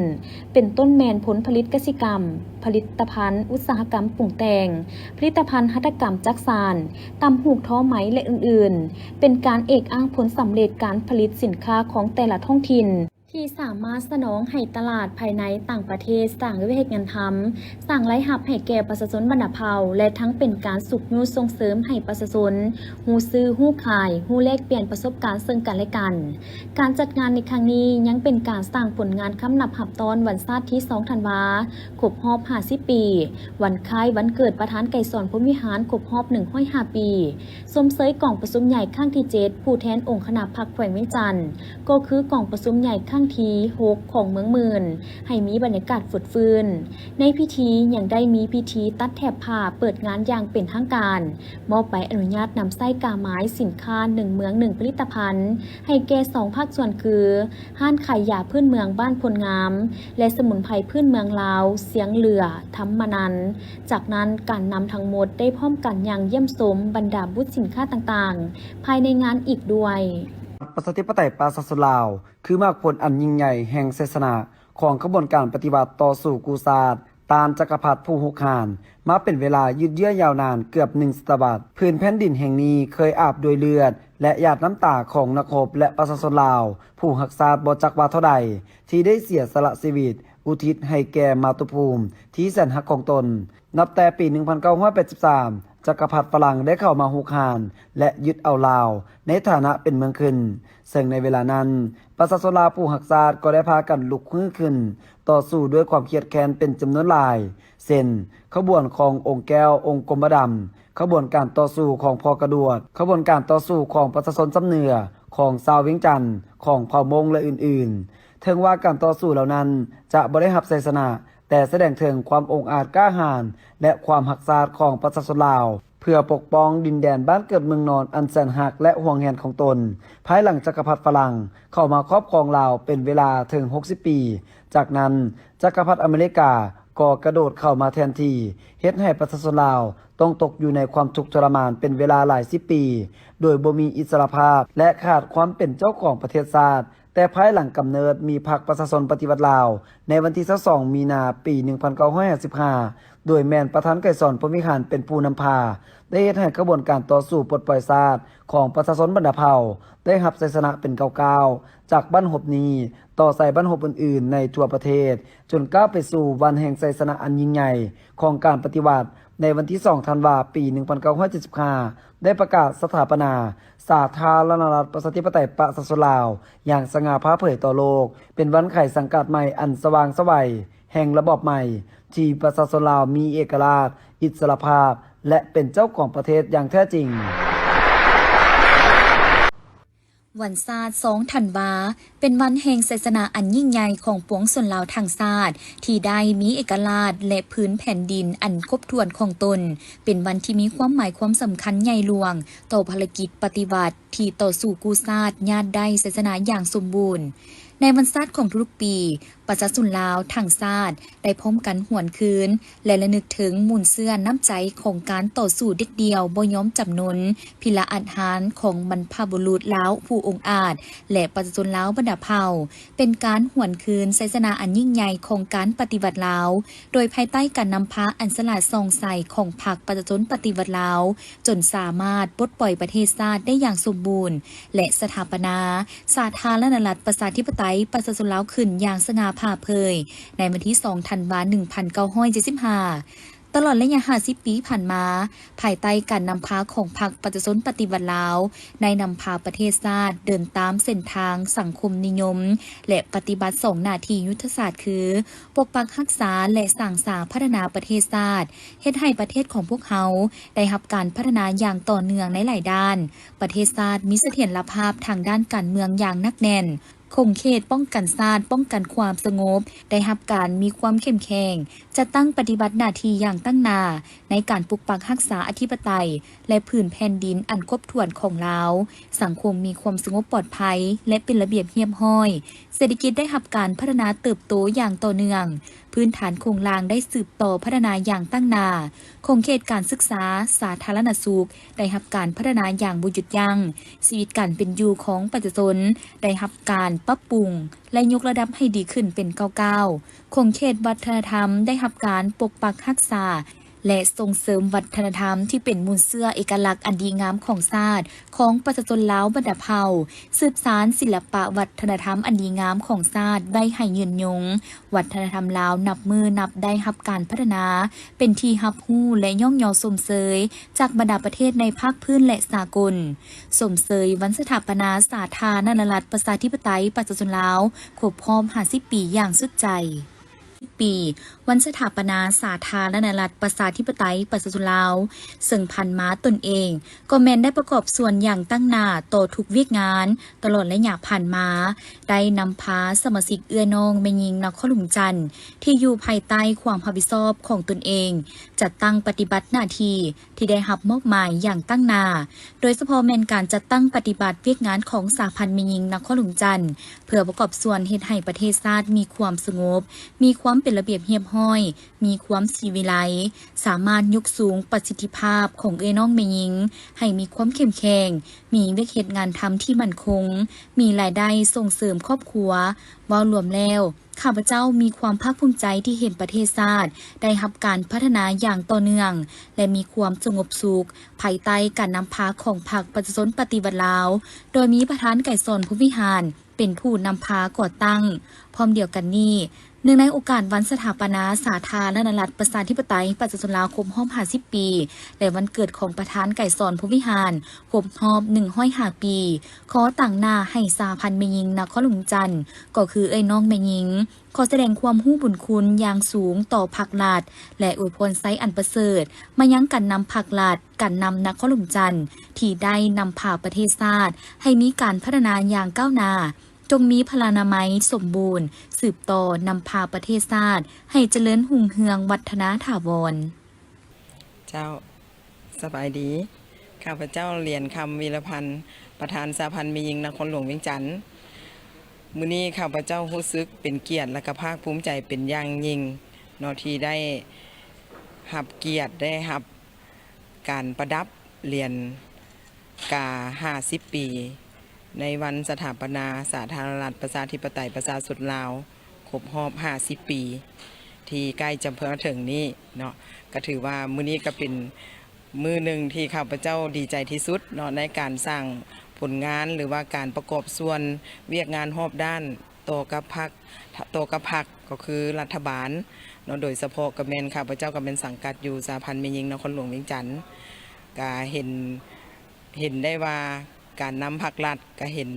ເປັນຕົ້ນແມ່ນຜົນຜະລິດກະສິກຳ, ຜະລິດຕະພັນອຸດສາຫະກຳປຸງແຕ່ງ, ຜະລິດຕະພັນຫັດຖະກຳຈັກສານ, ຕ່ຳຫູກທໍໄໝ ແລະ ອື່ນໆ, ເປັນການເອກອ້າງຜົນສຳເລັດການຜະລິດສິນຄ້າຂອງແຕ່ລະທ້ອງຖິ່ນ ທີ່ສາມາດສະໜອງໃຫ້ຕະຫຼາດພາຍໃນ, ຕ່າງປະເທດ, ສ້າງວຽກເຮັດງານທຳ, ສ້າງລາຍຮັບໃຫ້ແກ່ປະຊາຊົນບັນດາເຜົ່າ ແລະ ທັງເປັນການຊຸກຍູ້ສົ່ງເສີມໃຫ້ປະຊາຊົນຮູ້ຊື້, ຮູ້ຂາຍ, ຮູ້ແລກປ່ຽນປະສົບການເຊິ່ງກັນແລະກັນ. ການຈັດງານໃນຄັ້ງນີ້ຍັງເປັນການສ້າງຜົນງານຄຳນັບຮັບຕ້ອນວັນຊາດທີສອງທັນວາ ຄົບຮອບຫ້າສິບປີ, ວັນຄ້າຍວັນເກີດປະທານໄກສອນ ພົມວິຫານ ຄົບຮອບໜຶ່ງຮ້ອຍຫ້າປີ, ຊົມເຊີຍກອງປະຊຸມໃຫຍ່ຄັ້ງທີເຈັດ ຜູ້ແທນອົງຄະນະພັກແຂວງວຽງຈັນ ກໍຄືກອງປະຊຸມໃຫຍ່ຄັ້ງທີຫົກຂອງເມືອງໝື່ນ ໃຫ້ມີບັນຍາກາດຟົດຟື້ນ. ໃນພິທີຍັງໄດ້ມີພິທີຕັດແຖບຜ້າເປີດງານຢ່າງເປັນທາງການ, ມອບໃບອະນຸຍາດນຳໃຊ້ກາໝາຍສິນຄ້າໜຶ່ງເມືອງໜຶ່ງຜະລິດຕະພັນ ໃຫ້ແກ່ສອງພາກສ່ວນຄື ຮ້ານຂາຍຢາພື້ນເມືອງບ້ານໂພນງາມ ແລະ ສະໝຸນໄພພື້ນເມືອງລາວ ຊຽງເຫຼືອ ທຳມະນັນ. ຈາກນັ້ນ ການນຳທັງໝົດໄດ້ພ້ອມກັນຍ່າງຢ້ຽມຊົມບັນດາບູດສິນຄ້າຕ່າງໆ ພາຍໃນງານອີກດ້ວຍ. ປະຊາທິປະໄຕປະຊາຊົນລາວ ຄືໝາກຜົນອັນຍິ່ງໃຫຍ່ແຫ່ງໄຊຊະນະຂອງຂະບວນການປະຕິວັດຕໍ່ສູ້ກູ້ຊາດ ຕ້ານຈັກກະພັດຜູ້ຮຸກຮານມາເປັນເວລາຍືດເຍື້ອຍາວນານເກືອບໜຶ່ງສະຕະວັດ. ພື້ນແຜ່ນດິນແຫ່ງນີ້ເຄີຍອາບດ້ວຍເລືອດ ແລະ ຫຍາດນ້ຳຕາຂອງນັກຮົບ ແລະ ປະຊາຊົນລາວຜູ້ຮັກຊາດບໍ່ຈັກວ່າເທົ່າໃດ ທີ່ໄດ້ເສຍສະຫຼະຊີວິດ ອຸທິດໃຫ້ແກ່ມາຕຸພູມທີ່ແສນຮັກຂອງຕົນ. ນັບແຕ່ປີໜຶ່ງພັນເກົ້າຮ້ອຍແປດສິບສາມ ຈັກກະພັດຝຣັ່ງໄດ້ເຂົ້າມາຮຸກຮານ ແລະ ຍຶດເອົາລາວໃນຖານະເປັນເມືອງຂຶ້ນ, ເຊິ່ງໃນເວລານັ້ນ ປະຊາຊົນລາວຜູ້ຮັກຊາດກໍໄດ້ພາກັນລຸກຮືຂຶ້ນຕໍ່ສູ້ດ້ວຍຄວາມຄຽດແຄ້ນເປັນຈຳນວນຫຼາຍ ເຊັ່ນ ຂະບວນຂອງອົງແກ້ວ ອົງກົມມະດຳ, ຂະບວນການຕໍ່ສູ້ຂອງພໍ່ກະດວດ, ຂະບວນການຕໍ່ສູ້ຂອງປະຊາຊົນຊຳເໜືອ, ຂອງຊາວວຽງຈັນ, ຂອງເຜົ່າມົ້ງ ແລະ ອື່ນໆ. ເຖິງວ່າການຕໍ່ສູ້ເຫຼົ່ານັ້ນຈະບໍ່ໄດ້ຮັບໄຊຊະນະ, ແຕ່ສະແດງເຖິງຄວາມອົງອາດກ້າຫານ ແລະ ຄວາມຮັກຊາດຂອງປະຊາຊົນລາວ ເພື່ອປົກປ້ອງດິນແດນບ້ານເກີດເມືອງນອນອັນແສນຮັກ ແລະ ຫວງແຫນຂອງຕົນ. ພາຍຫຼັງຈັກກະພັດຝຣັ່ງເຂົ້າມາຄອບຄອງລາວເປັນເວລາເຖິງຫົກສິບປີ, ຈາກນັ້ນ ຈັກກະພັດອາເມລິກາກໍກະໂດດເຂົ້າມາແທນທີ່, ເຮັດໃຫ້ປະຊາຊົນລາວຕ້ອງຕົກຢູ່ໃນຄວາມທຸກທໍລະມານເປັນເວລາຫຼາຍສິບປີ ໂດຍບໍ່ມີອິດສະຫຼະພາບ ແລະ ຂາດຄວາມເປັນເຈົ້າຂອງປະເທດຊາດ. ແຕ່ພາຍຫຼັງກຳເນີດມີພັກປະຊາຊົນປະຕິວັດລາວ ໃນວັນທີຊາວສອງມີນາ ປີໜຶ່ງພັນເກົ້າຮ້ອຍຫ້າສິບຫ້າ ໂດຍແມ່ນປະທານໄກສອນ ພົມວິຫານ ເປັນຜູ້ນຳພາ, ໄດ້ເຮັດໃຫ້ຂະບວນການຕໍ່ສູ້ປົດປ່ອຍຊາດຂອງປະຊາຊົນບັນດາເຜົ່າໄດ້ຮັບໄຊຊະນະເປັນກ້າວໆ ຈາກບັ້ນຮົບນີ້ຕໍ່ໃສ່ບັ້ນຮົບອື່ນໆໃນທົ່ວປະເທດ, ຈົນກ້າວໄປສູ່ວັນແຫ່ງໄຊຊະນະອັນຍິ່ງໃຫຍ່ຂອງການປະຕິວັດ ໃນວັນທີສອງທັນວາ ປີໜຶ່ງພັນເກົ້າຮ້ອຍເຈັດສິບຫ້າ ໄດ້ປະກາດສະຖາປະນາສາທາລະນະລັດ ປະຊາທິປະໄຕ ປະຊາຊົນລາວ ຢ່າງສະຫງ່າຜ່າເຜີຍຕໍ່ໂລກ, ເປັນວັນໄຂສັງກັດໃໝ່ອັນສະຫວ່າງໄສວແຫ່ງລະບອບໃໝ່ ທີ່ປະຊາຊົນລາວມີເອກະລາດ, ອິດສະຫຼະພາບ ແລະ ເປັນເຈົ້າຂອງປະເທດຢ່າງແທ້ຈິງ. ວັນຊາດ ສອງທັນວາ ເປັນວັນແຫ່ງໄຊຊະນະອັນຍິ່ງໃຫຍ່ຂອງປວງຊົນລາວທັງຊາດ ທີ່ໄດ້ມີເອກະລາດ ແລະ ພື້ນແຜ່ນດິນອັນຄົບຖ້ວນຂອງຕົນ, ເປັນວັນທີ່ມີຄວາມໝາຍຄວາມສຳຄັນໃຫຍ່ຫຼວງຕໍ່ພາລະກິດປະຕິວັດ ທີ່ຕໍ່ສູ້ກູ້ຊາດຍາດໄດ້ໄຊຊະນະຢ່າງສົມບູນ. ໃນວັນຊາດຂອງທຸກໆປີ, ປະຊາຊົນລາວທັງຊາດໄດ້ພ້ອມກັນຫວນຄືນ ແລະ ລະນຶກເຖິງມູນເຊື້ອນ້ຳໃຈຂອງການຕໍ່ສູ້ເດັດດ່ຽວບໍ່ຍອມຈຳນົນ ພິລະອາດຫານຂອງບັນພະບຸລຸດລາວຜູ້ອົງອາດ ແລະ ປະຊາຊົນລາວບັນດາເຜົ່າ, ເປັນການຫວນຄືນໄຊຊະນະອັນຍິ່ງໃຫຍ່ຂອງການປະຕິວັດລາວ, ໂດຍພາຍໃຕ້ການນຳພາອັນສະຫຼາດສ່ອງໃສຂອງພັກປະຊາຊົນປະຕິວັດລາວ, ຈົນສາມາດປົດປ່ອຍປະເທດຊາດໄດ້ຢ່າງສົມບູນ ແລະ ສະຖາປະນາສາທາລະນະລັດປະຊາທິປະໄຕປະຊາຊົນລາວຂຶ້ນຢ່າງສະຫງ່າຜ່າເຜີຍ ໃນວັນທີ ສອງ ທັນວາ ໜຶ່ງພັນເກົ້າຮ້ອຍເຈັດສິບຫ້າ. ຕະຫຼອດໄລຍະ ຫ້າສິບ ປີຜ່ານມາ, ພາຍໃຕ້ການນຳພາຂອງພັກປະຊາຊົນປະຕິວັດລາວ, ໄດ້ນຳພາປະເທດຊາດເດີນຕາມເສັ້ນທາງສັງຄົມນິຍົມ ແລະ ປະຕິບັດສອງໜ້າທີ່ຍຸດທະສາດຄື ປົກປັກຮັກສາ ແລະ ສ້າງສາພັດທະນາປະເທດຊາດ, ເຮັດໃຫ້ປະເທດຂອງພວກເຮົາໄດ້ຮັບການພັດທະນາຢ່າງຕໍ່ເນື່ອງໃນຫຼາຍດ້ານ. ປະເທດຊາດມີສະຖຽນລະພາບທາງດ້ານການເມືອງຢ່າງໜັກແໜ້ນ, ຂົງເຂດປ້ອງກັນຊາດ, ປ້ອງກັນຄວາມສະຫງົບ ໄດ້ຮັບການມີຄວາມເຂັ້ມແຂງ, ຈັດຕັ້ງປະຕິບັດໜ້າທີ່ຢ່າງຕັ້ງໜ້າໃນການປົກປັກຮັກສາອະທິປະໄຕ ແລະ ພື້ນແຜ່ນດິນອັນຄົບຖ້ວນຂອງລາວ, ສັງຄົມມີຄວາມສະຫງົບປອດໄພ ແລະ ເປັນລະບຽບຮຽບຮ້ອຍ, ເສດຖະກິດໄດ້ຮັບການພັດທະນາເຕີບໂຕຢ່າງຕໍ່ເນື່ອງ, ພື້ນຖານໂຄງລ່າງໄດ້ສືບຕໍ່ພັດທະນາຢ່າງຕັ້ງໜ້າ, ຂົງເຂດການສຶກສາ, ສາທາລະນະສຸກ ໄດ້ຮັບການພັດທະນາຢ່າງບໍ່ຢຸດຢັ້ງ, ຊີວິດການເປັນຢູ່ຂອງປະຊາຊົນໄດ້ຮັບການປັບປຸງ ແລະ ຍົກລະດັບໃຫ້ດີຂຶ້ນເປັນກ້າວໆ, ຂົງເຂດວັດທະນະທຳໄດ້ຮັບການປົກປັກຮັກສາ ແລະ ສົ່ງເສີມວັດທະນະທຳທີ່ເປັນມູນເຊື້ອເອກະລັກອັນດີງາມຂອງຊາດ, ຂອງປະຊາຊົນລາວບັນດາເຜົ່າ, ສືບສານສິລະປະວັດທະນະທຳອັນດີງາມຂອງຊາດໄວ້ໃຫ້ຍືນຍົງ. ວັດທະນະທຳລາວນັບມື້ນັບໄດ້ຮັບການພັດທະນາ ເປັນທີ່ຮັບຮູ້ ແລະ ຍ້ອງຍໍຊົມເຊີຍຈາກບັນດາປະເທດໃນພາກພື້ນ ແລະ ສາກົນ. ຊົມເຊີຍວັນສະຖາປະນາສາທາລະນະລັດປະຊາທິປະໄຕປະຊາຊົນລາວ ຄົບຮອບ ຫ້າສິບ ປີຢ່າງສຸດໃຈ. ປີ ວັນສະຖາປະນາສາທາລະນະລັດປະຊາທິປະໄຕປະຊາຊົນລາວ, ເຊິ່ງຜ່ານມາຕົນເອງກໍແມ່ນໄດ້ປະກອບສ່ວນຢ່າງຕັ້ງໜ້າຕໍ່ທຸກວຽກງານ. ຕະຫຼອດໄລຍະຜ່ານມາ, ໄດ້ນຳພາສະມາຊິກເອື້ອຍນ້ອງແມ່ຍິງນະຄອນຫຼວງຈັນ ທີ່ຢູ່ພາຍໃຕ້ຄວາມຮັບຜິດຊອບຂອງຕົນເອງ, ຈັດຕັ້ງປະຕິບັດໜ້າທີ່ ທີ່ໄດ້ຮັບມອບໝາຍຢ່າງຕັ້ງໜ້າ, ໂດຍສະເພາະແມ່ນການຈັດຕັ້ງປະຕິບັດວຽກງານຂອງສະຫະພັນແມ່ຍິງນະຄອນຫຼວງຈັນ ເພື່ອປະກອບສ່ວນເຮັດໃຫ້ປະເທດຊາດມີຄວາມສະຫງົບ, ມີຄວາມເປັນລະບຽບຮຽບຮ້ອຍ, ມີຄວາມສີວິໄລ, ສາມາດຍົກສູງປະສິດທິພາບຂອງເອື້ອຍນ້ອງແມ່ຍິງໃຫ້ມີຄວາມເຂັ້ມແຂງ, ມີວຽກເຮັດງານທຳທີ່ໝັ້ນຄົງ, ມີລາຍໄດ້ສົ່ງເສີມຄອບຄົວ. ເວົ້າລວມແລ້ວ, ຂ້າພະເຈົ້າມີຄວາມພາກພູມໃຈທີ່ເຫັນປະເທດຊາດໄດ້ຮັບການພັດທະນາຢ່າງຕໍ່ເນື່ອງ ແລະ ມີຄວາມສະຫງົບສຸກ ພາຍໃຕ້ການນຳພາຂອງພັກປະຊາຊົນປະຕິວັດລາວ, ໂດຍມີປະທານໄກສອນ ພົມວິຫານ ເປັນຜູ້ນຳພາກໍ່ຕັ້ງ. ພ້ອມດຽວກັນນີ້, ເນື່ອງໃນໂອກາດວັນສະຖາປະນາສາທາລະນະລັດປະຊາທິປະໄຕປະຊາຊົນລາວຄົບຮອບ ຫ້າສິບ ປີ ແລະ ວັນເກີດຂອງປະທານໄກສອນ ພົມວິຫານ ຄົບຮອບ ໜຶ່ງຮ້ອຍຫ້າ ປີ, ຂໍຕາງໜ້າໃຫ້ສະຫະພັນແມ່ຍິງນະຄອນຫຼວງຈັນ ກໍຄືເອື້ອຍນ້ອງແມ່ຍິງ ຂໍສະແດງຄວາມຮູ້ບຸນຄຸນຢ່າງສູງຕໍ່ພັກລັດ ແລະ ອວຍພອນໄຊອັນປະເສີດມາຍັງການນຳພັກລັດ, ການນຳນະຄອນຫຼວງຈັນ ທີ່ໄດ້ນຳພາປະເທດຊາດໃຫ້ມີການພັດທະນາຢ່າງກ້າວໜ້າ, ຈົ່ງມີພະລານາໄມສົມບູນ, ສືບຕໍ່ນຳພາປະເທດຊາດໃຫ້ຈະເລີນຮຸ່ງເຮືອງວັດທະນາຖາວອນ. ເຈົ້າ, ສະບາຍດີ. ຂ້າພະເຈົ້າ ຫຼຽນຄຳ ວີລະພັນ, ປະທານສະຫະພັນແມ່ຍິງນະຄອນຫຼວງວຽງຈັນ. ມື້ນີ້ຂ້າພະເຈົ້າຮູ້ສຶກເປັນກຽດ ແລະ ກະພາກພູມໃຈເປັນຢ່າງຍິ່ງເນາະ ທີ່ໄດ້ຮັບກຽດ, ໄດ້ຮັບການປະດັບຫຼຽນກາ ຫ້າສິບ ປີ ໃນວັນສະຖາປະນາສາທາລະນະລັດປະຊາທິປະໄຕປະຊາຊົນລາວ ຄົບຮອບ ຫ້າສິບ ປີ ທີ່ໃກ້ຈະມາເຖິງນີ້ເນາະ. ກະຖືວ່າມື້ນີ້ກະເປັນມື້ໜຶ່ງທີ່ຂ້າພະເຈົ້າດີໃຈທີ່ສຸດເນາະ ໃນການສ້າງຜົນງານ ຫຼືວ່າການປະກອບສ່ວນວຽກງານຮອບດ້ານຕໍ່ກັບພັກ, ຕໍ່ກັບພັກກໍຄືລັດຖະບານເນາະ. ໂດຍສະເພາະກະແມ່ນ ຂ້າພະເຈົ້າກະແມ່ນສັງກັດຢູ່ສະຫະພັນແມ່ຍິງນະຄອນຫຼວງວຽງຈັນ ກະເຫັນ ເຫັນໄດ້ວ່າການນຳພັກລັດກະເຫັນ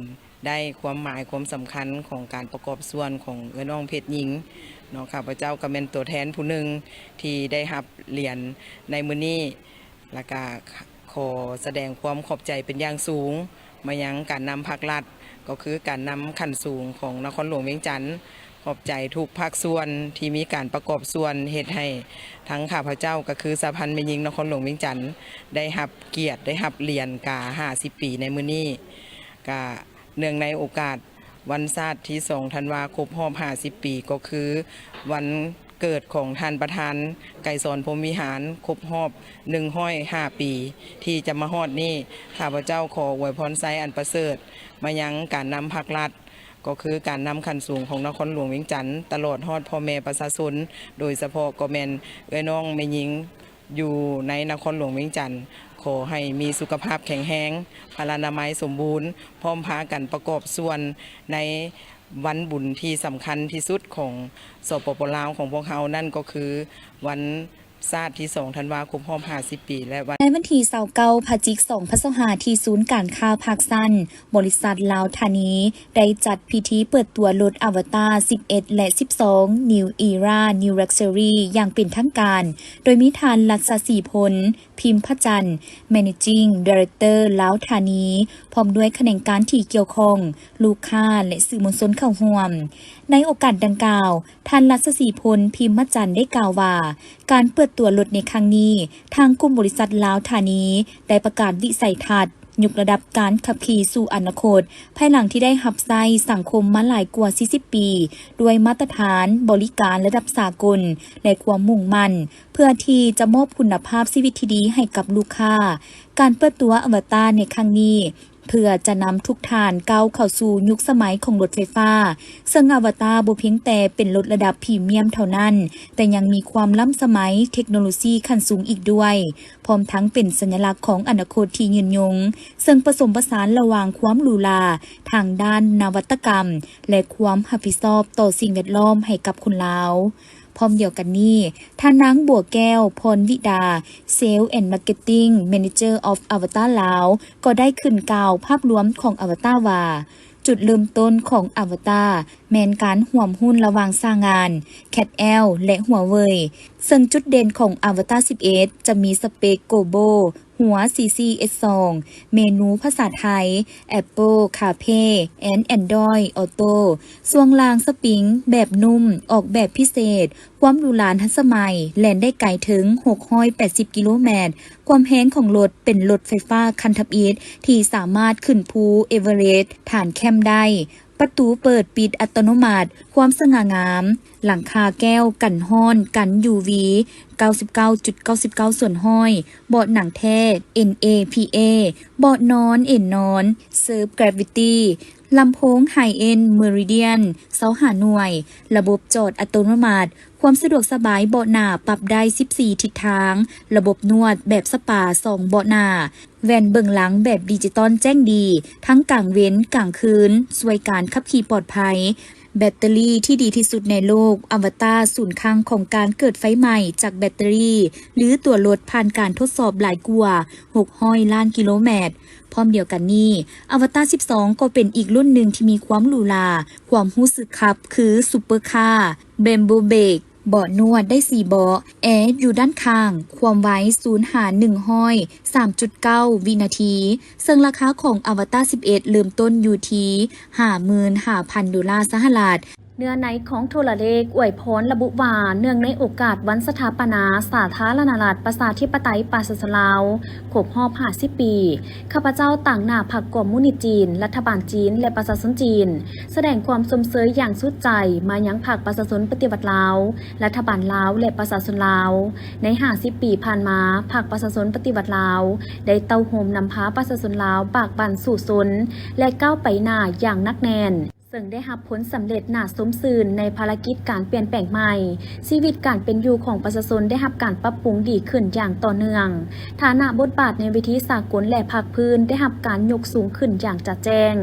ໄດ້ຄວາມໝາຍຄວາມສຳຄັນຂອງການປະກອບສ່ວນຂອງເອື້ອຍນ້ອງເພດຍິງເນາະ. ຂ້າພະເຈົ້າກະແມ່ນຕົວແທນຜູ້ໜຶ່ງທີ່ໄດ້ຮັບຫຼຽນໃນມື້ນີ້ ແລະກະຂໍສະແດງຄວາມຂອບໃຈເປັນຢ່າງສູງ ມາຍັງການນຳພັກລັດ ກໍຄືການນຳຂັ້ນສູງຂອງນະຄອນຫຼວງວຽງຈັນ. ຂອບໃຈທຸກພາກສ່ວນທີ່ມີການປະກອບສ່ວນເຮັດໃຫ້ທັງຂ້າພະເຈົ້າ ກໍຄືສະຫະພັນແມ່ຍິງນະຄອນຫຼວງວຽງຈັນ ໄດ້ຮັບກຽດ ໄດ້ຮັບຫຼຽນກາຫ້າສິບປີໃນມື້ນີ້. ກະເນື່ອງໃນໂອກາດ ວັນຊາດທີສອງທັນວາ ຄົບຮອບຫ້າສິບປີ ກໍຄືວັນເກີດຂອງທ່ານປະທານໄກສອນ ພົມວິຫານ ຄົບຮອບໜຶ່ງຮ້ອຍຫ້າປີ ທີ່ຈະມາຮອດນີ້, ຂ້າພະເຈົ້າຂໍອວຍພອນໄຊອັນປະເສີດມາຍັງການນຳພັກລັດ ກໍຄືການນຳຂັ້ນສູງຂອງນະຄອນຫຼວງວຽງຈັນ ຕະຫຼອດຮອດພໍ່ແມ່ປະຊາຊົນ, ໂດຍສະເພາະກໍແມ່ນເອື້ອຍນ້ອງແມ່ຍິງ ຢູ່ໃນນະຄອນຫຼວງວຽງຈັນ ຂໍໃຫ້ມີສຸຂະພາບແຂງແຮງ, ພະລານາໄມສົມບູນ, ພ້ອມພາກັນປະກອບສ່ວນໃນວັນບຸນທີ່ສຳຄັນທີ່ສຸດຂອງ ສປປ ລາວ ຂອງພວກເຮົາ, ນັ້ນກໍຄືວັນຊາດທີສອງທັນວາ ຄົບຮອບຫ້າສິບປີ ແລະ ວັນ ໃນວັນທີຊາວເກົ້າ ພະຈິກ ສອງພັນຊາວຫ້າ ທີ່ສູນການຄ້າພາກຊັນ ບໍລິສັດລາວທານີ ໄດ້ຈັດພິທີເປີດຕົວລົດອາວະຕາສິບເອັດ ແລະ ສິບສອງ New Era New Luxury ຢ່າງເປັນທາງການ, ໂດຍມີທ່ານ ລັດສະສີພົນ ພິມພະຈັນ Managing Director ລາວທານີ ພ້ອມດ້ວຍຂະແໜງການທີ່ກ່ຽວຂ້ອງ, ລູກຄ້າ ແລະ ສື່ມວນຊົນເຂົ້າຮ່ວມ. ໃນໂອກາດດັ່ງກ່າວ, ທ່ານ ລັດສະສີພົນ ພິມພະຈັນ ໄດ້ກ່າວວ່າ ການເປີດຕົວລົດໃນຄັ້ງນີ້, ທາງກຸ່ມບໍລິສັດລາວທານີ ໄດ້ປະກາດວິໄສທັດ ຍົກລະດັບການຂັບຂີ່ສູ່ອະນາຄົດ, ພາຍຫຼັງທີ່ໄດ້ຮັບໃຊ້ສັງຄົມມາຫຼາຍກວ່າສີ່ສິບປີ ດ້ວຍມາດຕະຖານບໍລິການລະດັບສາກົນ ແລະ ຄວາມມຸ່ງໝັ້ນ ເພື່ອທີ່ຈະມອບຄຸນນະພາບຊີວິດທີ່ດີໃຫ້ກັບລູກຄ້າ. ການເປີດຕົວອະວະຕາໃນຄັ້ງນີ້ ເພື່ອຈະນຳທຸກທ່ານກ້າວເຂົ້າສູ່ຍຸກສະໄໝຂອງລົດໄຟຟ້າ, ເຊິ່ງອະວະຕາບໍ່ພຽງແຕ່ເປັນລົດລະດັບພຣີມຽມເທົ່ານັ້ນ, ແຕ່ຍັງມີຄວາມລ້ຳສະໄໝເທັກໂນໂລຊີຂັ້ນສູງອີກດ້ວຍ. ພ້ອມທັງເປັນສັນຍະລັກຂອງອະນາຄົດທີ່ຍືນຍົງ, ເຊິ່ງປະສົມປະສານລະຫວ່າງຄວາມຫຼູຫຼາທາງດ້ານນະວັດຕະກຳ ແລະ ຄວາມຮັບຜິດຊອບຕໍ່ສິ່ງແວດລ້ອມໃຫ້ກັບຄົນລາວ. ພ້ອມດຽວກັນນີ້, ທ່ານນາງ ບົວແກ້ວ ພອນວິດາ Sales and Marketing Manager of Avatar ລາວ ກໍໄດ້ຂຶ້ນກ່າວພາບລວມຂອງ Avatar ວ່າ, ຈຸດເລີ່ມຕົ້ນຂອງ Avatar ແມ່ນການຮ່ວມຮຸ້ນລະຫວ່າງສາຍງານ CAT L ແລະ Huawei, ເຊິ່ງຈຸດເດັ່ນຂອງ Avatar ສິບເອັດ ຈະມີສະເປັກ Gobo ຫົວ CC S ສອງ, ເມນູພາສາໄທ Apple CarPlay and Android Auto, ຊ່ວງລ່າງສະປຣິງແບບນຸ້ມ ອອກແບບພິເສດ, ຄວາມຫຼູຫຼາທັນສະໄໝ ແລ່ນໄດ້ໄກເຖິງຫົກຮ້ອຍແປດສິບກິໂລແມັດ, ຄວາມແຮງຂອງລົດເປັນລົດໄຟຟ້າຄັນທຳອິດທີ່ສາມາດຂຶ້ນພູເອເວີເຣສຖານແຄມໄດ້, ປະຕູເປີດປິດອັດຕະໂນມັດ, ຄວາມສະຫງ່າງາມ, ຫຼັງຄາແກ້ວກັນຮ້ອນ, ກັນ UV ເກົ້າສິບເກົ້າຈຸດເກົ້າສິບເກົ້າສ່ວນຮ້ອຍ, ເບາະໜັງແທ້ NAPA, ເບາະນອນເອນນອນ, Surf Gravity, ລຳໂພງ High End Meridian ຊາວຫ້າໜ່ວຍ, ລະບົບຈອດອັດຕະໂນມັດ, ຄວາມສະດວກສະບາຍເບາະໜ້າປັບໄດ້ສິບສີ່ທິດທາງ, ລະບົບນວດແບບສະປາສອງເບາະໜ້າ, ແວ່ນເບື້ອງຫຼັງແບບດິຈິຕອນແຈ້ງດີ ທັງກາງເວັນກາງຄືນ, ຊ່ວຍການຂັບຂີ່ປອດໄພ. ແບັດເຕີຣີທີ່ດີທີ່ສຸດໃນໂລກ, ອະວະຕາສູນຄັງຂອງການເກີດໄຟໄໝ້ຈາກແບັດເຕີຣີ ຫຼື ຕົວລົດຜ່ານການທົດສອບຫຼາຍກວ່າຫົກຮ້ອຍລ້ານກິໂລແມັດ. ພ້ອມດຽວກັນນີ້, ອວະຕາສິບສອງ ກໍເປັນອີກລຸ້ນໜຶ່ງທີ່ມີຄວາມຫຼູຫຼາ, ຄວາມຮູ້ສຶກຂັບຄືຊຸບເປີຄາ, Brembo Brake, ເບາະນວດໄດ້ສີ່ເບາະ, ແອຢູ່ດ້ານຂ້າງ, ຄວາມໄວສູນຫາໜຶ່ງຮ້ອຍສາມຈຸດເກົ້າວິນາທີ, ເຊິ່ງລາຄາຂອງອະວະຕາສິບເອັດເລີ່ມຕົ້ນຢູ່ທີ່ຫ້າໝື່ນຫ້າພັນໂດລາສະຫະລັດ. ເນື້ອໃນຂອງໂທລະເລກອວຍພອນລະບຸວ່າ, ເນື່ອງໃນໂອກາດວັນສະຖາປະນາສາທາລະນະລັດ ປະຊາທິປະໄຕ ປະຊາຊົນລາວ ຄົບຮອບຫ້າສິບປີ, ຂ້າພະເຈົ້າຕາງໜ້າພັກຄອມມູນິດຈີນ, ລັດຖະບານຈີນ ແລະ ປະຊາຊົນຈີນ ສະແດງຄວາມຊົມເຊີຍຢ່າງສຸດໃຈມາຍັງພັກປະຊາຊົນປະຕິວັດລາວ, ລັດຖະບານລາວ ແລະ ປະຊາຊົນລາວ. ໃນຫ້າສິບປີຜ່ານມາ, ພັກປະຊາຊົນປະຕິວັດລາວ ໄດ້ເຕົ້າໂຮມນຳພາປະຊາຊົນລາວບາກບັ່ນສູ້ຊົນ ແລະ ກ້າວໄປໜ້າຢ່າງໜັກແໜ້ນ, ເຊິ່ງໄດ້ຮັບຜົນສຳເລັດໜ້າຊົມຊື່ນໃນພາລະກິດການປ່ຽນແປງໃໝ່. ຊີວິດການເປັນຢູ່ຂອງປະຊາຊົນໄດ້ຮັບການປັບປຸງດີຂຶ້ນຢ່າງຕໍ່ເນື່ອງ. ຖານະບົດບາດໃນເວທີສາກົນ ແລະ ພາກພື້ນໄດ້ຮັບການຍົກສູງຂຶ້ນຢ່າງຈະແຈ້ງ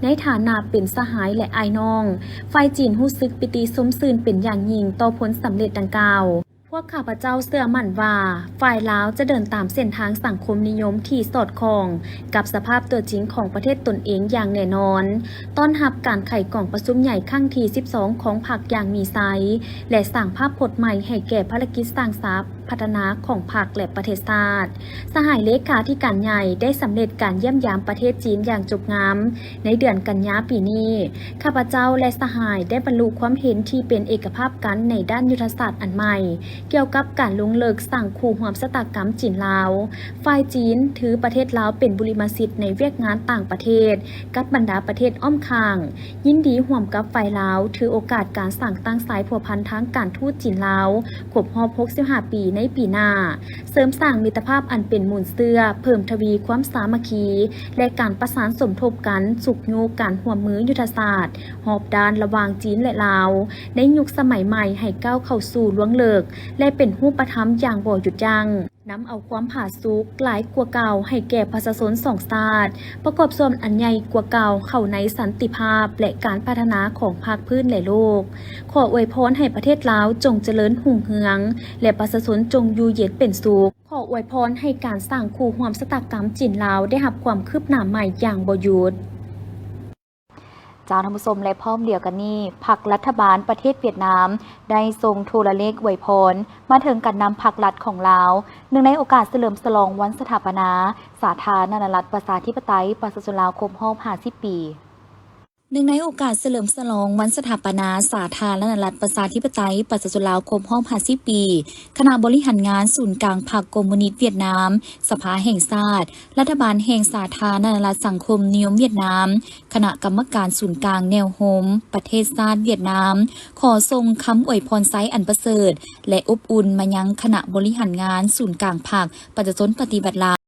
ໃນຖານະເປັນສະຫາຍ ແລະ ອ້າຍນ້ອງ. ຝ່າຍຈີນຮູ້ສຶກປີຕິຊົມຊື່ນເປັນຢ່າງຍິ່ງຕໍ່ຜົນສຳເລັດດັ່ງກ່າວ. ພວກຂ້າພະເຈົ້າເຊື່ອໝັ້ນວ່າ ຝ່າຍລາວຈະເດີນຕາມເສັ້ນທາງສັງຄົມນິຍົມທີ່ສອດຄ່ອງກັບສະພາບຕົວຈິງຂອງປະເທດຕົນເອງຢ່າງແນ່ນອນ, ຕ້ອນຮັບການໄຂກອງປະຊຸມໃຫຍ່ຄັ້ງທີສິບສອງຂອງພັກຢ່າງມີໄຊ ແລະ ສ້າງພາບພົດໃໝ່ໃຫ້ແກ່ພາລະກິດສ້າງສັບ ພັດທະນາຂອງພັກ ແລະ ປະເທດຊາດ. ສະຫາຍເລຂາທິການໃຫຍ່ໄດ້ສຳເລັດການຢ້ຽມຢາມປະເທດຈີນຢ່າງຈົບງາມໃນເດືອນກັນຍາປີນີ້. ຂ້າພະເຈົ້າ ແລະ ສະຫາຍໄດ້ບັນລຸຄວາມເຫັນທີ່ເປັນເອກະພາບກັນໃນດ້ານຍຸດທະສາດອັນໃໝ່ ກ່ຽວກັບການລົງເລິກສ້າງຄູ່ຮ່ວມຊະຕາກຳຈີນ-ລາວ. ຝ່າຍຈີນຖືປະເທດລາວເປັນບຸລິມະສິດໃນວຽກງານຕ່າງປະເທດກັບບັນດາປະເທດອ້ອມຂ້າງ, ຍິນດີຮ່ວມກັບຝ່າຍລາວຖືໂອກາດການສ້າງຕັ້ງສາຍພົວພັນທາງການທູດຈີນ-ລາວຄົບຮອບຫົກສິບຫ້າປີໃນປີໜ້າ, ເສີມສ້າງມິດຕະພາບອັນເປັນມູນເຊື້ອ, ເພີ່ມທະວີຄວາມສາມັກຄີ ແລະ ການປະສານສົມທົບກັນ, ຊຸກຍູ້ການຮ່ວມມືຍຸດທະສາດຮອບດ້ານລະຫວ່າງຈີນ ແລະ ລາວ ໃນຍຸກສະໄໝໃໝ່ໃຫ້ກ້າວເຂົ້າສູ່ລວງເລິກ ແລະ ເປັນຮູບປະທຳຢ່າງບໍ່ຢຸດຢັ້ງ. ນຳເອົາຄວາມຜາສຸກຫຼາຍກວ່າເກົ່າໃຫ້ແກ່ປະຊາຊົນສອງຊາດ, ປະກອບສ່ວນອັນໃຫຍ່ກວ່າເກົ່າເຂົ້າໃນສັນຕິພາບ ແລະ ການພັດທະນາຂອງພາກພື້ນ ແລະ ໂລກ. ຂໍອວຍພອນໃຫ້ປະເທດລາວຈົ່ງຈະເລີນຮຸ່ງເຮືອງ ແລະ ປະຊາຊົນຈົ່ງຢູ່ເຢັນເປັນສຸກ. ຂໍອວຍພອນໃຫ້ການສ້າງຄູ່ຮ່ວມຊະຕາກຳຈີນ-ລາວໄດ້ຮັບຄວາມຄືບໜ້າໃໝ່ຢ່າງບໍ່ຢຸດ. ເຈົ້າ ທ່ານຜູ້ຊົມ ແລະ ພ້ອມດຽວກັນນີ້, ພັກລັດຖະບານປະເທດຫວຽດນາມໄດ້ສົ່ງໂທລະເລກອວຍພອນມາເຖິງການນຳພັກລັດຂອງລາວ, ເນື່ອງໃນໂອກາດສະເຫຼີມສະຫຼອງວັນສະຖາປະນາສາທາລະນະລັດປະຊາທິປະໄຕປະຊາຊົນລາວຄົບຮອບຫ້າສິບປີ. ເນື່ອງໃນໂອກາດສະເຫຼີມສະຫຼອງວັນສະຖາປະນາສາທາລະນະລັດປະຊາທິປະໄຕປະຊາຊົນລາວຄົບຮອບຫ້າສິບປີ, ຄະນະບໍລິຫານງານສູນກາງພັກຄອມມູນິດຫວຽດນາມ, ສະພາແຫ່ງຊາດ, ລັດຖະບານແຫ່ງສາທາລະນະລັດສັງຄົມນິຍົມຫວຽດນາມ, ຄະນະກຳມະການສູນກາງແນວໂຮມປະເທດຊາດຫວຽດນາມ ຂໍສົ່ງຄຳອວຍພອນໄຊອັນປະເສີດ ແລະ ອົບອຸ່ນມາຍັງຄະນະບໍລິຫານງານສູນກາງພັກປະຊາຊົນປະຕິວັດລາວ